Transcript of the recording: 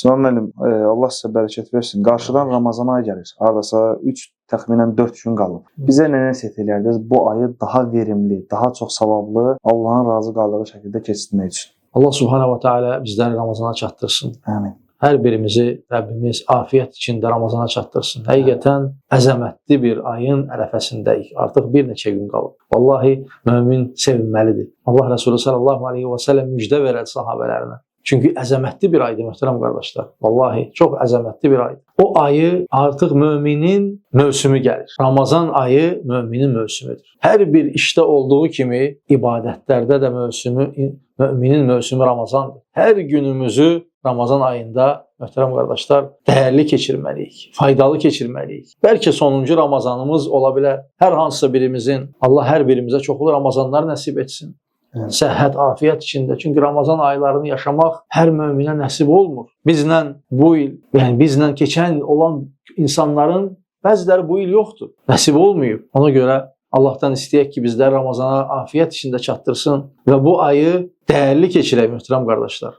İsmail müəllim, Allah sizə bərəkət versin. Qarşıdan Ramazan ayı gəlir. Hardasa 3, təxminən 4 gün qalıb. Bizə nə nəsihət eləyərdiniz bu ayı daha verimli, daha çox savablı, Allahın razı qaldığı şəkildə keçirmək üçün? Allah Subhanahu ve Teala bizləri Ramazana çatdırsın. Amin. Hər birimizi Rəbbimiz afiyyət içində Ramazana çatdırsın. Həqiqətən əzəmətli bir ayın ərəfəsindəyik. Artıq bir neçə gün qalıb. Vallahi mömin sevinməlidir. Allah Resulü sallallahu aleyhi və səlləm müjdə verər sahabələrinə. Çünki əzəmətli bir aydır möhtərəm qardaşlar. Vallahi çox əzəmətli bir aydır. O ayı artıq möminin mövsümü gəlir. Ramazan ayı möminin mövsümüdür. Hər bir işdə olduğu kimi ibadətlərdə də mövsümü, müminin mövsümü Ramazandır. Hər günümüzü Ramazan ayında möhtərəm qardaşlar dəyərli keçirməliyik, faydalı keçirməliyik. Bəlkə sonuncu Ramazanımız ola bilər. Hər hansısa birimizin, Allah hər birimizə çoxlu Ramazanlar nəsib etsin. Evet. Səhhət, afiyyət içində. Çünki Ramazan aylarını yaşamaq hər möminə nəsib olmur. Bizlə bu il, yəni bizlə keçən il olan insanların bəziləri bu il yoxdur. Nəsib olmayıb. Ona görə Allahdan istəyək ki, bizləri Ramazana afiyyət içində çatdırsın və bu ayı dəyərli keçirək möhtərəm qardaşlar.